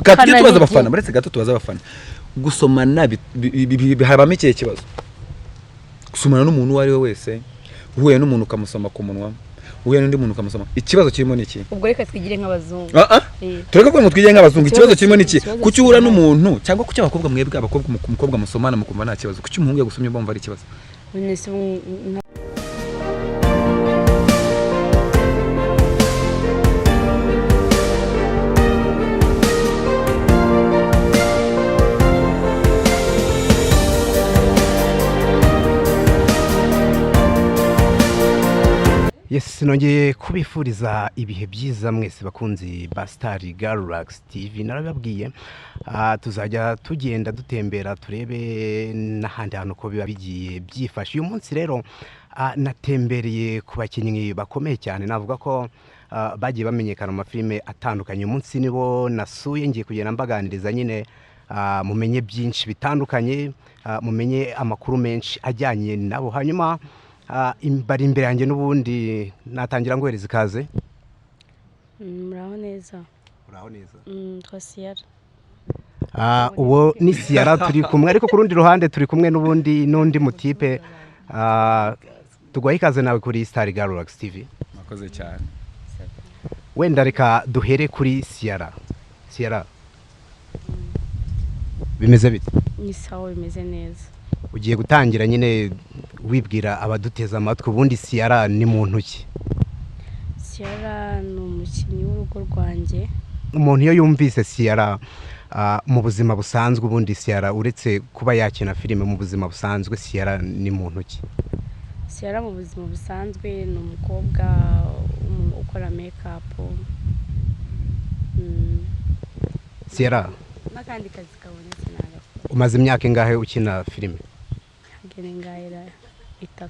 Tujye tubaza abafana, muretse gato tubaza abafana. Gusomana habamo ikihe kibazo? Gusomana n'umuntu uwo ari we wese, uhuye n'umuntu ukamusoma ku munwa, uhuye n'undi muntu ukamusoma, ikibazo kirimo ni iki? Ubwo reka twigire nk'abazungu. Ah, ah. Tureke kuvuga ngo twigire nk'abazungu. Ikibazo kirimo ni iki? Ikibazo Kuki uhura kirimo- n'umuntu, cyangwa kuki abakobwa, mwebwe abakobwa, umukobwa musomana mukumva nta kibazo, kuki umuhungu yagusomye bumva ari ikibazo? None se ubu Yes, nongeye kubifuriza ibihe byiza mwese bakunzi ba Star Galaxy TV. Narababwiye, tuzajya tugenda dutembera turebe n'ahandi hantu ko biba bigiye byifashe. Uyu munsi rero natembereye ku bakinnyi bakomeye cyane, navuga ko bagiye bamenyekana mu mafilime atandukanye. Uyu munsi nibo nasuye, ngiye kugenda mbaganiriza nyine, mumenye byinshi bitandukanye, mumenye amakuru menshi ajyanye nabo. Hanyuma bari imbere yanjye n'ubundi, natangira nguhereza ikaze. Muraho neza. Uraho neza. Twa Siyara. Uwo ni Siyara turi kumwe, ariko ku rundi ruhande turi kumwe n'ubundi n'undi mutipe. Tuguhaye ikaze nawe kuri Star Galaxy TV. Murakoze cyane. Wenda reka duhere kuri Siyara. Siyara, bimeze bite? Ni sawa, bimeze neza. Ugiye gutangira nyine wibwira abaduteze amatwi, ubundi Siyara ni muntu ki? Siyara ni umukinnyi w'urugo rwanjye. Umuntu iyo yumvise Siyara, mu buzima busanzwe, ubundi Siyara uretse kuba yakina filime, mu buzima busanzwe Siyara ni muntu ki? Siyara mu buzima busanzwe ni umukobwa ukora makeup Siyara, n'akandi kazi kabonetse nagakora. Umaze imyaka ingahe ukina filime? Ngene ngahera 3.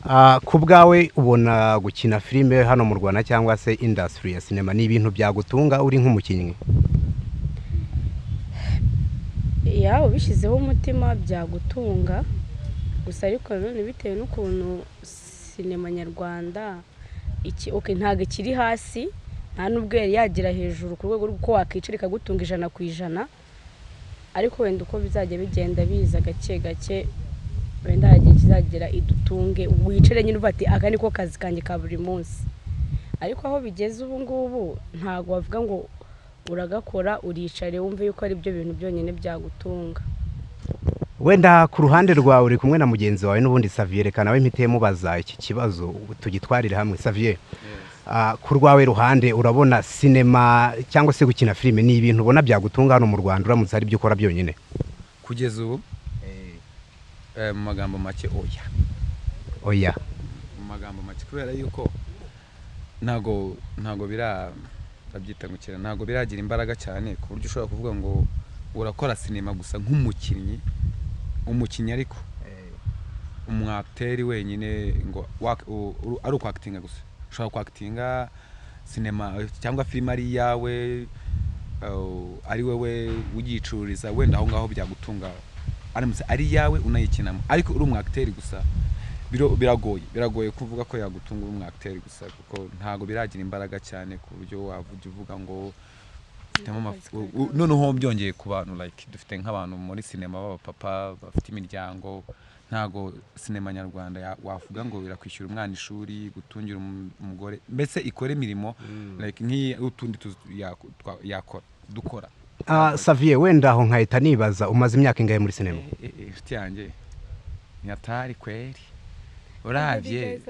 3. Ku bwawe ubona gukina filime hano mu Rwanda cyangwa se industry ya sinema ni ibintu byagutunga uri nk'umukinnyi? Ya, ubishyizeho umutima byagutunga gusa, ariko nanone bitewe n'ukuntu sinema nyarwanda iki, okay, ntabwo ikiri hasi, nta n'ubwo yari yagera hejuru ku rwego rw'uko wakwicara ikagutunga 100%, ariko wenda uko bizajya bigenda biza gake gake, wenda hari igihe kizagera idutunge, wicare nyine uvuga ati aka niko kazi kanjye ka buri munsi. Ariko aho bigeze ubu ngubu ntabwo wavuga ngo uragakora uricare wumve yuko ari byo bintu byonyine byagutunga. Wenda ku ruhande rwawe uri kumwe na mugenzi wawe n'ubundi Xavier, reka nawe mpite mubaza iki kibazo tugitwarire hamwe. Xavier, ku rwawe ruhande urabona sinema cyangwa se gukina filime ni ibintu ubona byagutunga hano mu Rwanda uramutse ari byo ukora byonyine? Kugeza ubu, mu magambo make, oya. Oya. Mu magambo make, kubera yuko ntago babyita ngo ntago biragira imbaraga cyane ku buryo ushobora kuvuga ngo urakora sinema gusa nk'umukinnyi, umukinnyi ariko umwateri wenyine ngo ari ukwakitinga gusa. Ushobora kwakitinga sinema cyangwa filime ari iyawe, ari wowe uyicururiza, wenda aho ngaho byagutunga aramutse ari iyawe unayikinamo, ariko uri umwakiteri gusa biragoye kuvuga ko yagutunga uri umwakiteri gusa, kuko ntago biragira imbaraga cyane ku buryo wavuga uvuga ngo mfitemo noneho byongeye ku bantu like dufite nk'abantu muri sinema b'abapapa bafite imiryango, ntago sinema nyarwanda wavuga ngo irakwishyura umwana ishuri, gutungira umugore, mbese ikore imirimo like nk'iyi utundi yakora dukora. Xavier, wenda aho nkahita nibaza, umaze imyaka ingahe muri sinema? Inshuti yanjye ni atari kweri, uravye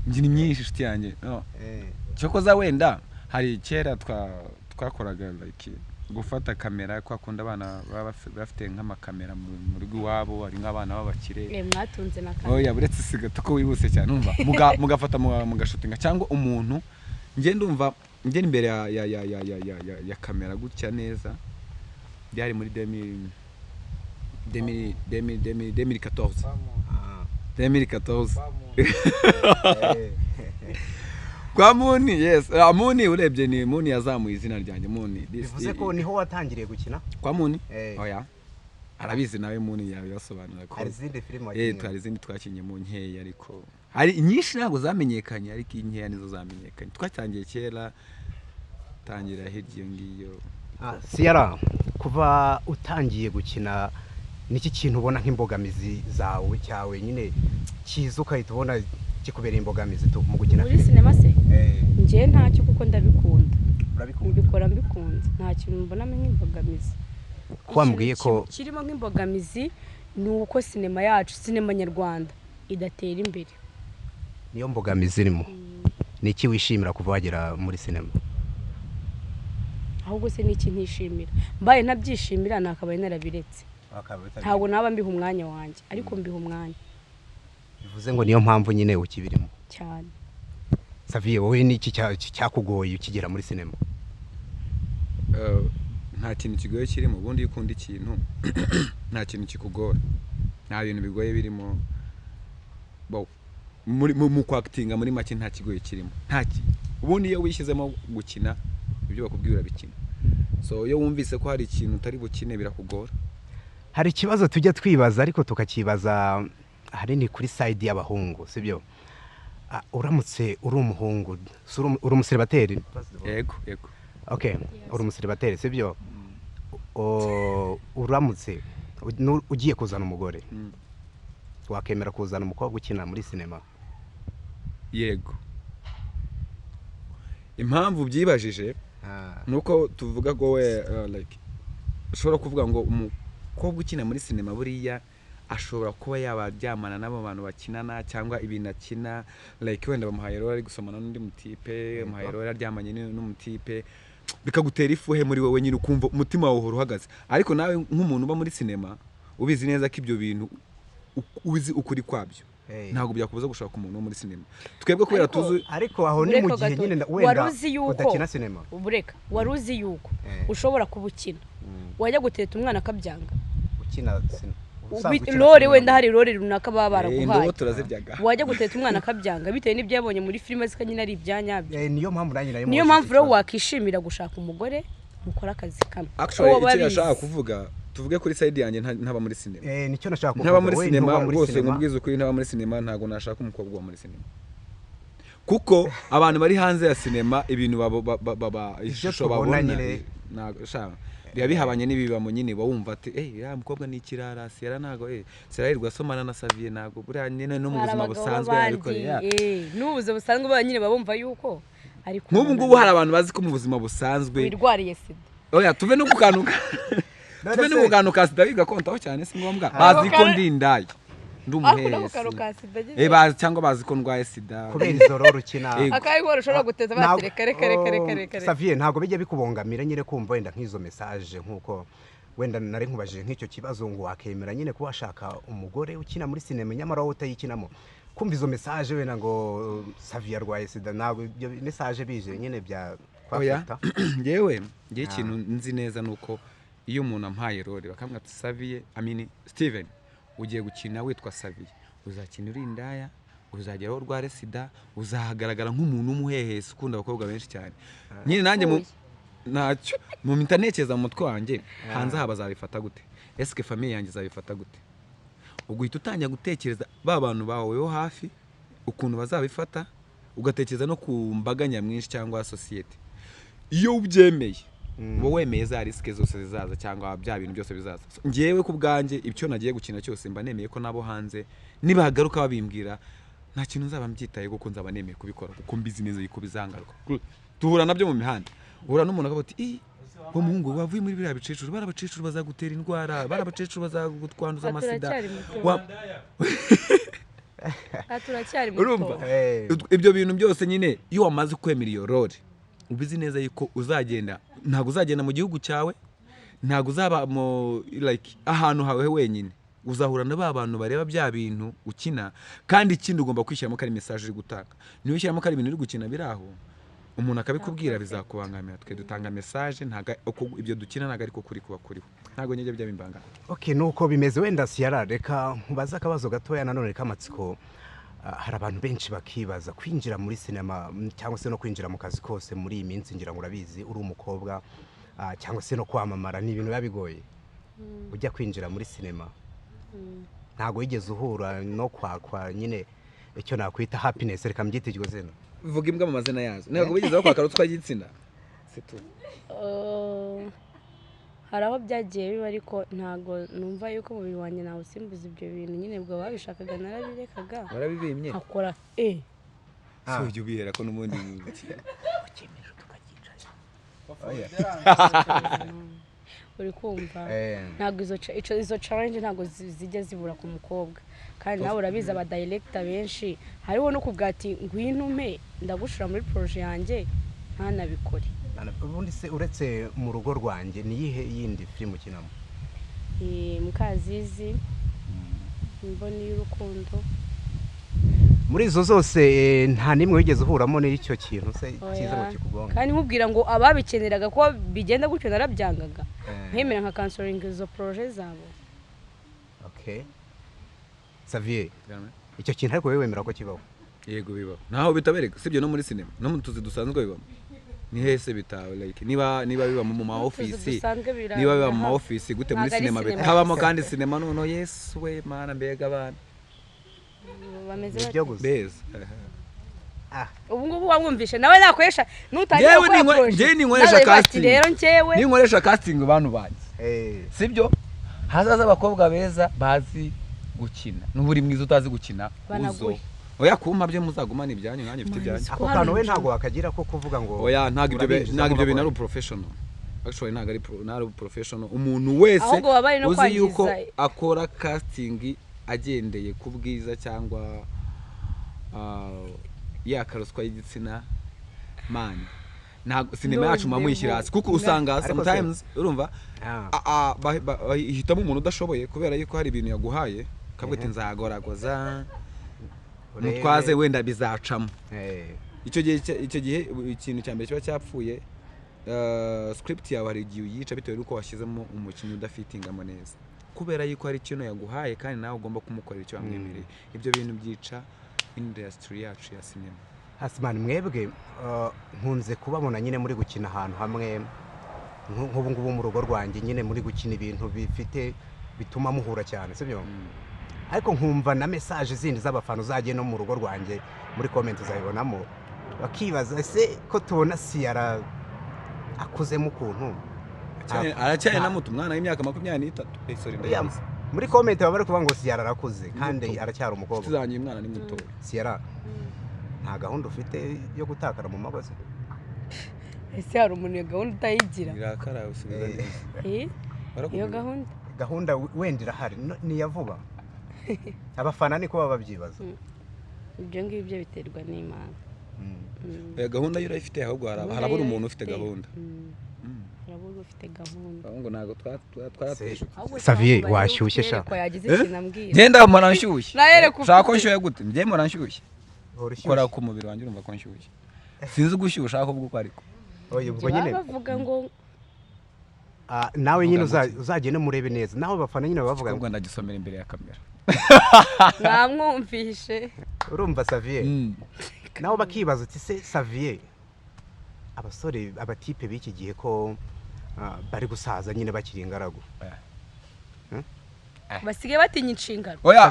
ngi ni myinshi inshuti yanjye. Cyokoza wenda hari kera twakoraga like gufata kamera, kwa kundi abana baba bafite nk'amakamera mu rugo iwabo, ari nk'abana b'abakire. Mwatunze na kamera. Oya, buretse siga tuko wihuse cyane, umva mugafata mugashutinga, cyangwa umuntu nge ndumva nge imbere ya kamera gutya neza, byari muri 2014. 2014. Kwa Muni, yes. Muni urebye ni Muni yazamuye izina ryanjye, Muni. Bivuze ko niho watangiriye gukina? Kwa Muni? Oya. Arabizi nawe Muni yabibasobanura ko. Hari izindi filime wakinnye? Hari izindi twakinye mu nkeya, ariko hari nyinshi ntabwo zamenyekanye, ariko inkeya nizo zamenyekanye. Twatangiye kera. Gutangira hirya iyo ngiyo. Siyara, kuva utangiye gukina, niki kintu ubona nk'imbogamizi zawe cyawe nyine kiza ukahita ubona kikubereye imbogamizi tu mu gukina Muri filime? sinema se? Njyewe ntacyo, kuko ndabikunda. Urabikunda? Mbikora mbikunze, nta kintu mbonamo nk'imbogamizi. Ko wambwiye Ikintu kirimo nk'imbogamizi ni uko sinema yacu, sinema nyarwanda, idatera imbere. Niyo mbogamizi irimo. Ni iki wishimira kuva wagera muri sinema? Ahubwo se n'iki ntishimira? Mbaye ntabyishimira nakabaye narabiretse. Ntabwo naba mbiha umwanya wanjye, ariko mbiha umwanya. Bivuze ngo niyo mpamvu nyine ukibirimo. Cyane. Saviye, wowe ni iki cyakugoye ukigera muri sinema? Nta kintu kigoye kirimo. Ubundi iyo ukunda ikintu nta kintu kikugora, nta bintu bigoye birimo. Bo, mu kwakitinga muri make nta kigoye kirimo, ubundi iyo wishyizemo gukina, ibyo bakubwira urabikina. So iyo wumvise ko hari ikintu utari bukine, birakugora. Hari ikibazo tujya twibaza, ariko tukakibaza ahanini kuri side y'abahungu, sibyo? Uramutse uri umuhungu, si uri umuseribateri? Yego. Okay, uri umuseribateri, sibyo? Uramutse ugiye kuzana umugore, wakemera kuzana umukobwa ukina muri sinema? Yego. Impamvu byibajije nuko tuvuga ko we like ushobora kuvuga ngo umukobwa ukina muri sinema buriya ashobora kuba yaba aryamana n'abo bantu bakinana, cyangwa ibintu akina, like wenda bamuhaye role ari gusomana n'undi mutipe, bamuhaye role aryamanye n'umutipe, bikagutera ifuhe muri wowe nyine, ukumva umutima wawe uhora uhagaze. Ariko nawe nk'umuntu uba muri sinema ubizi neza ko ibyo bintu uzi ukuri kwabyo, ntabwo byakubuza gushaka umuntu wo muri sinema. Twebwe kubera tuzi. Ariko aho ni mu Bureka gihe gato. nyine Wari wenda uzi yuko udakina sinema. Bureka, wari uzi yuko ushobora kuba ukina, wajya guteta umwana akabyanga? Ukina sinema, usanzwe ukina Role sinema. wenda hari role runaka baba baraguhaye, Indobo turaziryaga. wajya guteta umwana akabyanga bitewe n'ibyo yabonye muri filime, zika nyine ari ibyanyabyo. Niyo mpamvu nanjye nari Niyo mubajije mpamvu rero ikibazo. wakishimira gushaka umugore mukora akazi kamwe. Actually, Uwo icyo babizi. yashaka kuvuga, tuvuge kuri side yanjye ntaba muri sinema. Nicyo nashaka kuvuga. Ntaba muri Wowe sinema ntuba muri rwose. sinema. Nkubwize ukuri, ntaba muri sinema, ntabwo nashaka umukobwa wo muri sinema, kuko abantu bari hanze ya sinema ibintu ishusho tubona babona nyine. Ntabwo sha biba bihabanye n'ibibamo nyine. Uba wumva ati eh uriya mukobwa ni ikirara, Sierra ntabwo Sierra yirirwa asomana na Savier, ntabwo buriya nyine no mu Hari buzima abagabo busanzwe b'abandi, yabikoreye. N'ubuzima busanzwe ba nyine baba bumva yuko ari Nk'ubu ngubu hari abantu bazi ko mu buzima busanzwe wirwariye sida. Oya, None tuve no ku kantu ka sida, biga kontaho cyane si ngombwa. Bazi ko ndi indaya, ndi Ariko no ku kantu umuhehesi. ka sida nyine. Bazi cyangwa bazi ko ndwaye sida. Kubera izo role ukina. Yego. Akari ko ushobora guteza bati reka reka reka reka reka reka. Savier, ntabwo bijya bikubongamira nyine kumva wenda nk'izo message, nk'uko wenda nari nkubajije nk'icyo kibazo ngo wakemera nyine kuba washaka umugore ukina muri sinema nyamara wowe utayikinamo, kumva izo message wenda ngo Savier arwaye sida, ntabwo ibyo message bije nyine bya Oya. kwafata? Ngewe ikintu nzi neza ni uko iyo umuntu ampaye role bakamubwira ati Savier, amini Steven, ugiye gukina witwa Savier, uzakina uri indaya, uzagera aho urware sida, uzahagaragara nk'umuntu w'umuhehesi ukunda abakobwa benshi cyane, nyine nanjye mu ntacyo mu mpita ntekereza mu mutwe wanjye: hanze aha bazabifata gute? Esike famille yanjye izabifata gute? Ubwo uhita utangira gutekereza ba bantu bawe bo hafi ukuntu bazabifata, ugatekereza no ku mbaga nyamwinshi cyangwa sosiyete. Iyo ubyemeye uba wemeye za risque zose zizaza cyangwa bya bintu byose bizaza. So, njyewe ku bwanjye ibyo nagiye gukina cyose mba nemeye ko nabo hanze nibagaruka babimbwira nta kintu nzaba mbyitaye, kuko nzaba nemeye kubikora, kuko mbizi neza yuko bizangaruka. Duhura nabyo mu mihanda, uhura n'umuntu akavuga ati: "Ih, uwo muhungu wavuye muri biriya bicecuru, bari abacecuru bazagutera indwara, bari abacecuru bazagutwanduza Aha amasida." turacyari muto. Aha turacyari muto. Urumva? Ibyo bintu byose nyine, iyo wamaze kwemera iyo role ubizi neza yuko uzagenda, ntabwo uzagenda mu gihugu cyawe, ntabwo uzaba mu like ahantu hawe wenyine, uzahura na ba bantu bareba bya bintu ukina. Kandi ikindi ugomba kwishyiramo ko ari message uri gutanga. Niba ushyiramo ko ari ibintu uri gukina biri aho, umuntu akabikubwira bizakubangamira. Twe dutanga message, ntabwo ibyo dukina ntabwo ariko kuri kuba kuriho, ntabwo njye byaba imbangamiye. Okay, nuko bimeze. Wenda Siyara, reka nkubaze akabazo gatoya nanone k'amatsiko. Hari abantu benshi bakibaza kwinjira muri sinema cyangwa se no kwinjira mu kazi kose muri iyi minsi, ngira ngo urabizi uri umukobwa, cyangwa se no kwamamara ni ibintu biba bigoye. Ujya kwinjira muri sinema ntabwo wigeze uhura no kwakwa nyine icyo nakwita happiness, reka mbyite iryo zina? Vuga imbwa mu mazina yazo, ntabwo bigeze bakwaka ruswa y'igitsina. C'est tout. Hari aho byagiye biba, ariko ntabwo numva yuko umubiri wanjye nawusimbuza ibyo bintu nyine. Ubwo babishakaga narabirekaga, Warabibimye? nkakora Si ujya ubihera ko n'ubundi. Ucyemeje tukagicaye. Oya. Uri kumva? Eh. Ntabwo izo challenge ntabwo zijya zibura ku mukobwa, kandi nawe urabizi, aba director benshi hariho no kuvuga ati ngwino umpe, ndagushira muri projet yanjye, ntanabikore. Ubundi se uretse Mu Rugo Rwanjye, ni iyihe yindi filime ukinamo? Mukazizi, Imboni y'Urukundo. Muri izo zose nta n'imwe wigeze uhuramo n'icyo kintu se cyiza ngo Oya. kikugonge? Kandi nkubwira ngo ababikeneraga ko bigenda gutyo narabyangaga, nkemera nka cancelinga izo projet zabo. Okay, Xavier, icyo kintu ariko wowe wemera ko kibaho? Yego, bibaho, ntaho bitabereka usibye no muri sinema, no mu tuzi dusanzwe bibamo. Ni hese bitawe? Like niba biba mu ma Utuzi office, dusanzwe niba biba mu ma birahaba. office, gute muri Ntabwo ari sinema sinema bitabamo? gusa. Kandi sinema noneho, Yesu we Mana, mbega abana Bameze Nibyo bate? gusa. Beza. Ah. Ubu ngubu wamwumvishe nawe nakoresha nutangira Njyewe gukora projet, njyewe ninkoresha nawe bati casting. rero njyewe Ninkoresha casting, bantu banjye, sibyo, hazaza abakobwa beza bazi gukina. Nuba uri mwiza utazi gukina uzo. Banaguhe. Oya, kumpa byo muzagumana ibyanyu, nanjye mfite ibyanyu. Ako kantu we ntabwo wakagira ko kuvuga ngo Oya, ntabwo ibyo urabinjiza ntabwo ibyo bintu ari nk'abagore. professional. Actually ntabwo ari pro, ntabwo ari professional. Umuntu wese Ahubwo baba bari no uzi kwangiza- yuko akora casting agendeye ku bwiza cyangwa yaka ruswa y'igitsina, man, ntabwo sinema yacu muba muyishyira hasi, kuko usanga Ariko se- sometimes urumva Ah. ihitamo umuntu udashoboye kubera yuko hari ibintu yaguhaye, ukavuga ati nzagoragoza Urebe. mutwaze, wenda bizacamo. Icyo gihe ikintu cya mbere kiba cyapfuye, script yawe hari igihe uyica bitewe n'uko washyizemo umukinnyi udafitingamo neza, kubera yuko hari ikintu yaguhaye kandi nawe ugomba kumukorera icyo wamwemereye. Ibyo bintu byica industry yacu ya sinema. Hasimani, mwebwe nkunze kubabona nyine muri gukina ahantu hamwe, nk'ubu ngubu Mu Rugo Rwanjye nyine muri gukina ibintu bifite bituma muhura cyane, sibyo? Ariko nkumva na message zindi z'abafana uzagiye no Mu Rugo Rwanjye, muri comment uzabibonamo, bakibaza ese ko tubona Siyara akuzemo ukuntu. Aracyari na muto, umwana w'imyaka 23. Sorry, Oya, ndayizi. muri comment baba bari kuvuga ngo Siyara arakuze kandi Muto. aracyari Inshuti umukobwa. zanjye, uyu mwana ni muto. Siyara, nta gahunda ufite yo gutakara mu magozi? Ese hari umuntu iyo gahunda utayigira? Irakara usubiza neza. Iyo Barakubwira. gahunda. Gahunda wenda irahari, ni iya vuba, abafana niko baba babyibaza. Ibyo ngibyo biterwa n'Imana. Oya, gahunda yo urayifite, ahubwo Gahunda harabura yo umuntu ufite urayifite. gahunda. Harabura ufite gahunda. Ahubwo ntabwo twaratwishe. Ahubwo Xavier, cyangwa washyushye sha. ko yagize ikintu ambwira. Ngenda mpora nshyushye. Nayereka Ushaka ko ufite. nshyushye gute? Njye mpora nshyushye. Uhora ushyushye. Kora ku mubiri wanjye urumva ko nshyushye. Sinzi gushyuha ushaka ubwo uko ariko. Oya, ubwo Baba nyine bavuga ngo nawe nyine Vuga ngo uzagende murebe neza, nawe abafana nyine baba bavuga ngo Ubwo ndagisomera imbere ya kamera. Mwamwumvishe. Urumva Xavier, nawe bakibaza uti se Xavier, abasore, abatipe b'iki gihe ko bari gusaza nyine bakiri ingaragu? Basigaye batinya inshingano. Oya,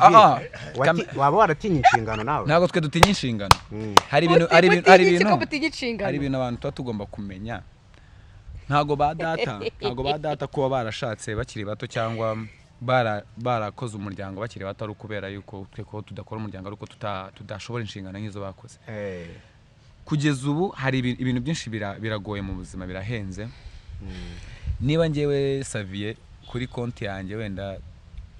Xavier, waba waratinye inshingano nawe? Ntabwo twe dutinya inshingano. Hari ibintu hari ibintu hari Mutinya iki ibintu ko mutinya inshingano? Hari ibintu abantu tuba tugomba kumenya. Ntago ba data kuba barashatse bakiri bato cyangwa barakoze umuryango bakiri bato ari ukubera yuko twe ko tudakora umuryango ariko tudashobora inshingano nk'izo bakoze. Kugeza ubu hari ibintu byinshi biragoye mu buzima, birahenze. Niba ngewe Xavier kuri konti yanjye wenda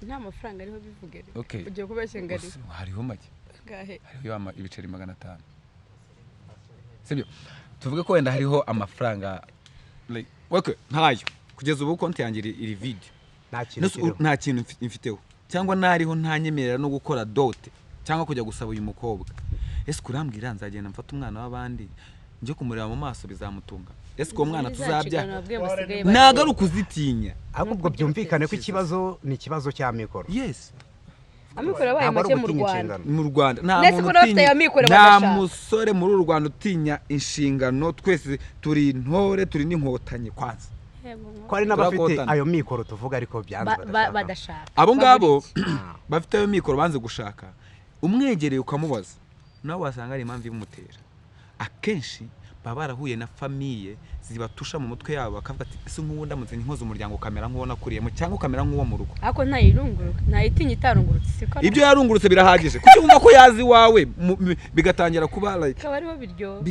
Nta mafaranga ariho, bivuge rero. Okay. Ugiye kubeshya ngo ariho. Hariho make. Ngahe? Hariho ibiceri 500, sibyo? Tuvuge ko wenda hariho amafaranga, like, okay, ntayo. Kugeza ubu konti yanjye iri vide. Nta kintu kiriho. Nta kintu mfiteho, cyangwa nariho ntanyemerera no gukora dot cyangwa kujya gusaba uyu mukobwa. Ese kurambwira nzagenda mfate umwana w'abandi njye kumureba mu maso bizamutunga? Ese uwo mwana tuzabyara? Ntabwo ari ukuzitinya. Ariko ubwo byumvikane ko ikibazo ni ikibazo cy'amikoro. Yes. Amikoro yabaye Ntabwo ari make mu ugutinya Rwanda. inshingano. Mu Rwanda nta Ndetse muntu ko n'abafite utinya, ayo mikoro nta badashaka. musore muri uru Rwanda utinya inshingano. Twese turi intore, turi n'inkotanyi kwanza. Ko hari n'abafite Turakotana. ayo mikoro tuvuga ariko byanze badashaka. Badashaka. Abo ngabo Ah. bafite ayo mikoro banze gushaka, umwegereye ukamubaza nawe wasanga hari impamvu imutera. Akenshi baba barahuye na famille. Zibatusha mu mutwe yabo, bakavuga ati: "Ese nk'ubu ndamutse nkoze umuryango ukamera nk'uwo nakuriyemo, cyangwa ukamera nk'uwo mu rugo?" Ariko ntayirunguruka, ntayitinya itarungurutse, siko? Ibyo yarungurutse birahagije, kuko wumva ko yazi iwawe bigatangira kuba like Akaba ariho biryoha.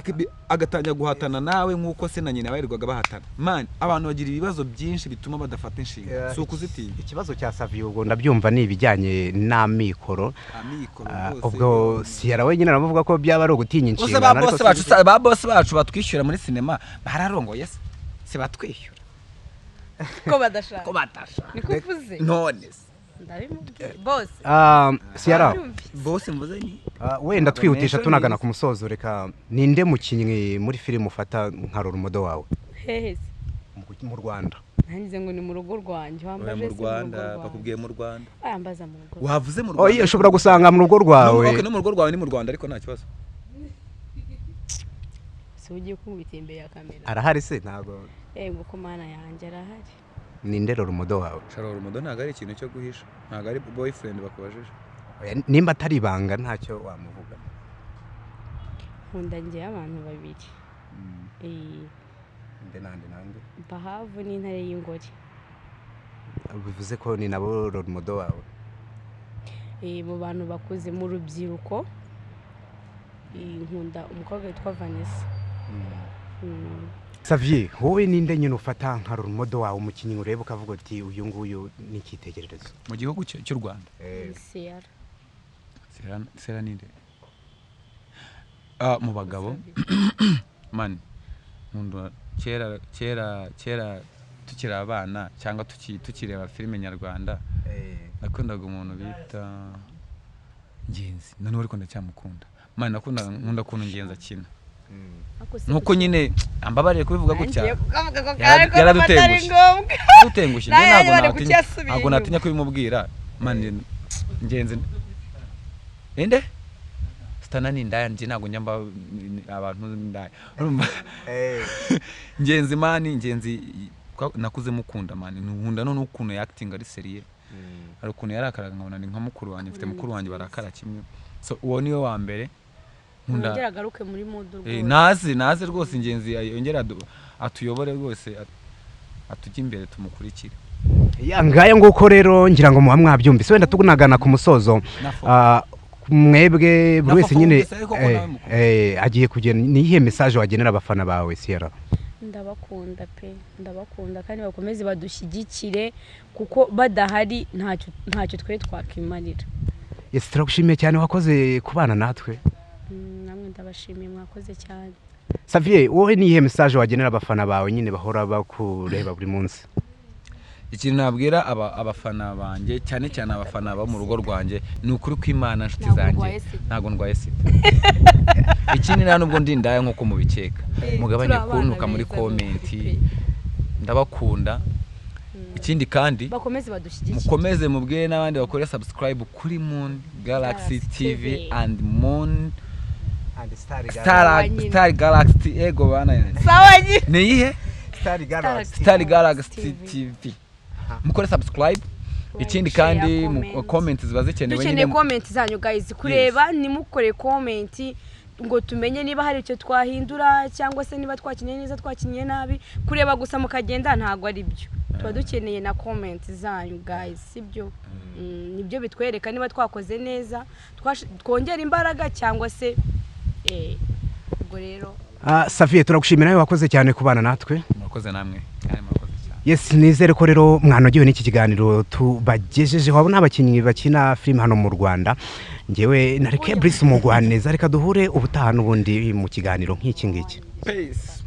Agatangira guhatana nawe nk'uko se na nyina barirwaga bahatana. Man, abantu bagira ibibazo byinshi bituma badafata inshingano, si ukuzitinya. Ikibazo cya Savi ubwo ndabyumva ni ibijyanye n'amikoro. Amikoro Ah, rwose. Ubwo Siyara wenyine aramuvuga ko byaba ari ugutinya Bose inshingano, ba ariko boss bacu, ba boss bacu batwishyura muri sinema bararongoye se? Se batwishyura? Ko badashaka. Ko badashaka. Niko uvuze? None se? Ndabimubwiye bose. Ah, Siyara. Ndabyumvise. Bose mvuze ni Ah, wenda twihutisha, Mention tunagana is- ku musozo, reka ninde mukinnyi muri filime ufata nka role model wawe? Hehe se? Mu Rwanda. Nangize ngo ni mu rugo rwanjye. Oya, Wambaje mu se mu rugo Rwanda. rwanjye? Bakubwiye mu Rwanda. Wambaza mu rugo. Wavuze mu Oya, Rwanda. ushobora gusanga mu rugo No mu- rwawe. Okay, no mu rugo rwawe ni mu Rwanda, ariko nta kibazo. Si ugiye kunkubita imbere ya kamera? Arahari se? Ntabwo. Yego, ko Mana yanjye, arahari. Ninde role model wawe? Sharora, umudo ntabwo ari ikintu cyo guhisha, ntabwo ari boyfriend bakubajije. Oya, nimba atari ibanga ntacyo wamuvuga. Nkunda ngewe abantu babiri. Nde nande nande? Bahavu n'Intare y'Ingore. Bivuze ko ni nabo role model wawe? Mu bantu bakuze, mu rubyiruko, nkunda umukobwa witwa Vanessa. Xavier, wowe ninde nyine ufata nka role model wawe, umukinnyi ureba ukavuga uti: "Uyu nguyu ni icyitegererezo"? Mu gihugu cy'u Rwanda? Sierra. Sera ninde? Ah, mu bagabo man, nkunda kera kera kera tukiri abana cyangwa tukireba filime nyarwanda, nakundaga umuntu bita Ngenzi. Noneho ariko ndacyamukunda man, nakundaga, nkunda ukuntu Ngenzi akina. Ariko se Nuko nyine ambabariye kubivuga gutya, Nangiye kukavuga ko kare ko atari yaradutengushye. ngombwa. Yaradutengushye. Nawe Njye ntabwo bari natinya, kucyasubira ntabwo inyuma. natinya kubimubwira man. Ngenzi inde sitana ni indaya, njye ntabwo njya mba abantu indaya, urumva? Ngenzi man, Ngenzi nakuze mukunda man, nkunda none ukuntu yakitinga ari sérieux. Hari ukuntu yarakaraga nkabona ni nka mukuru wanjye, mfite mukuru wanjye barakara kimwe. So uwo niwe wa mbere nkunda. Yongere agaruke muri mood rwose. Naze, naze rwose Ingenzi, yongere atuyobore rwose, atujye imbere tumukurikire. Ya, ngaya nguko rero, ngira ngo muba mwabyumvise. Wenda tunagana ku musozo, Na fo- mwebwe buri Na wese Fofo nyine wumvise ariko ko nawe mukunda. agiye kugena, ni iyihe message wagenera abafana bawe, Sierra? Ndabakunda pe, ndabakunda, kandi bakomeze badushyigikire kuko badahari ntacyo twe twakimarira. Yes, turagushimiye cyane, wakoze kubana natwe. Namwe ndabashimiye, mwakoze cyane. Xavier, wowe ni iyihe message wagenera abafana bawe nyine bahora bakureba buri munsi? Ikintu nabwira abafana banjye, cyane cyane abafana bo mu rugo rwanjye, ni ukuri kw'Imana, inshuti Ntabwo zanjye, urwaye sida. Ntabwo ndwaye sida. Ikindi, nta nubwo ndi indaya nk'uko mubikeka. Mugabanye Turi abana kuntuka muri beza, comment. ni ukuri pe. Ndabakunda. Ikindi kandi, Bakomeze badushyigikire. mukomeze mubwire n'abandi bakore subscribe kuri Moon Galaxy Galaxy TV TV. and Moon Star Star Sawa nyine. Star Galaxy, ego bana yanjye. Sawa nyine. Ni iyihe? Star Galaxy. Star Galaxy TV. TV, mukore subscribe. Ikindi Share, kandi mu comment. comment ziba zikenewe Dukeneye nyine. comment zanyu guys, kureba nimukore comment ngo tumenye niba hari icyo twahindura cyangwa se niba twakinnye neza, twakinnye nabi. Kureba gusa mukagenda ntabwo ari byo, tuba dukeneye na comment zanyu guys, sibyo? Nibyo bitwereka niba twakoze neza, twongera imbaraga cyangwa se ubwo rero. Ah, Xavier, turagushimira nawe, wakoze cyane kubana natwe. Murakoze namwe kandi murakoze cyane. Yes, nizere ko rero mwanogewe n'iki kiganiro tubagejejeho. Abo ni abakinnyi bakina filime hano mu Rwanda. Ngewe na Reke Brice Umugwaneza, reka duhure ubutaha n'ubundi mu kiganiro nk'iki ngiki. Peace.